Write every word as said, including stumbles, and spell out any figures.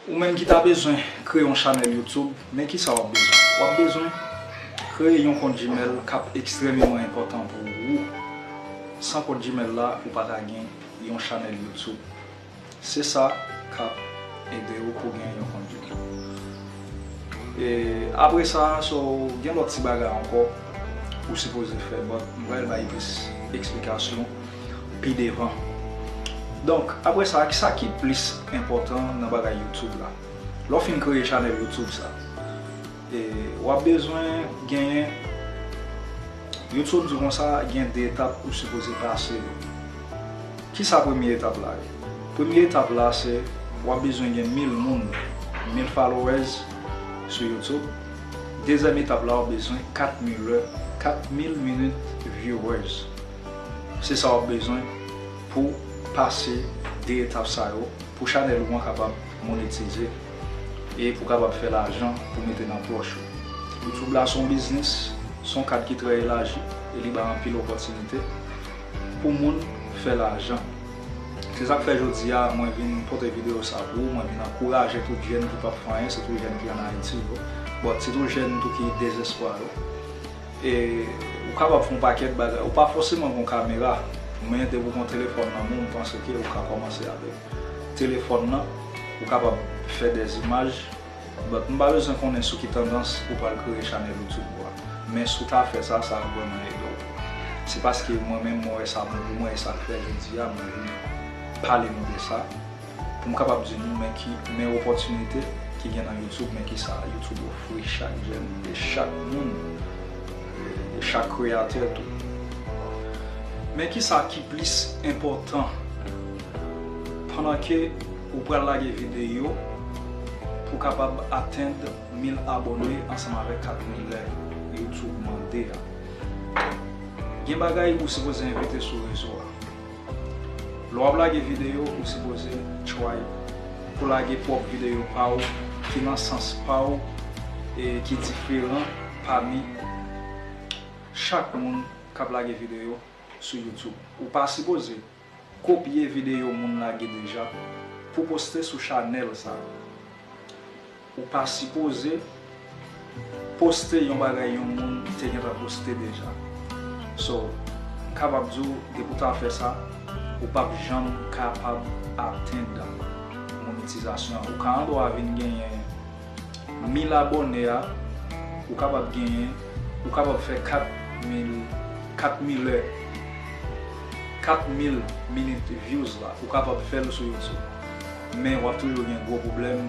Ou menm ki ta bezwen kreye yon chanèl YouTube, men kisa w ap bezwen? W ap bezwen kreye yon kont Gmail k ap ekstrèmeman enpòtan pou ou. San kont Gmail la, ou pa ta gen yon chanèl YouTube. Se sa k ap ede w pou gen yon kont Gmail. E apre sa, so, gen lòt ti bagay ankò ou sipoze fè, but m pral bay plis eksplikasyon pi devan. Donk, apre sa, kisa ki plis enpòtan nan bagay YouTube la? Lè w fin kreye chanèl YouTube sa, e w ap bezwen genyen, YouTube di w konsa, gen de etap ou sipoze pase yo. Kisa premye etap la ye? Premye etap la se w ap bezwen gen mil moun, mil followers sou YouTube. Dezyèm etap la, w ap bezwen kat mil, kat mil minit viewers. Se sa w ap bezwen pou pase de etap sa yo, pou chanèl ou an kapab monetize e pou kapab fè lajan pou mete nan pòch ou. YouTube la se yon biznis, se yon kad ki trè elaji e li bay anpil opòtinite pou moun fè lajan. Se sa k fè jodi a mwen vin pote videyo sa pou ou, mwen vin ankouraje tout jèn ki p ap fè anyen, sitou jèn ki ann Ayiti yo, but sitou jèn tou ki dezespwa yo. E ou kapab fè yon pakèt bagay. Ou pa fòseman gen yon kamera, men depi w gen yon telefòn nan men w, m panse ke ou ka kòmanse avèk telefòn nan, ou kapab fè dèzimaj. But m pa bezwen konnen sou ki tandans ou pral kreye chanèl YouTube ou a. Men si w ta fè sa, sa ap vrèman ede w. Se paske mwen menm mwen wè sa bon pou mwen, e sa k fè jodi a mwen vin pale nou de sa. Pou m kapab di nou, men ki, men opòtinite ki gen nan YouTube, men kisa YouTube ofri chak jèn e chak moun, e chak kreyatè tou. Men kisa ki plis enpòtan pandan ke ou pral lage videyo pou kapab atenn mil abòne ansanm avèk kat mil lè YouTube mande a. Gen bagay ou sipoze envite sou rezo a. Lè w ap lage videyo, ou sipoze try pou lage pwòp videyo pa w, ki nan sans pa w, e ki diferan pami chak moun k ap lage videyo sou YouTube. Ou pa sipoze kopye videyo moun lage deja pou poste sou chanèl sa. Ou pa sipoze poste yon bagay yon moun te gentan poste deja. So, m kapab di w, depi w ta fè sa, ou p ap janm kapab atenn monetizasyon an. Ou ka andwa vin genyen mil abòne a, ou kapab genyen, ou kapab fè kat mil, kat mil è, kat mil minit views la, ou kapab fè l sou YouTube. Men w ap toujou gen gwo pwoblèm.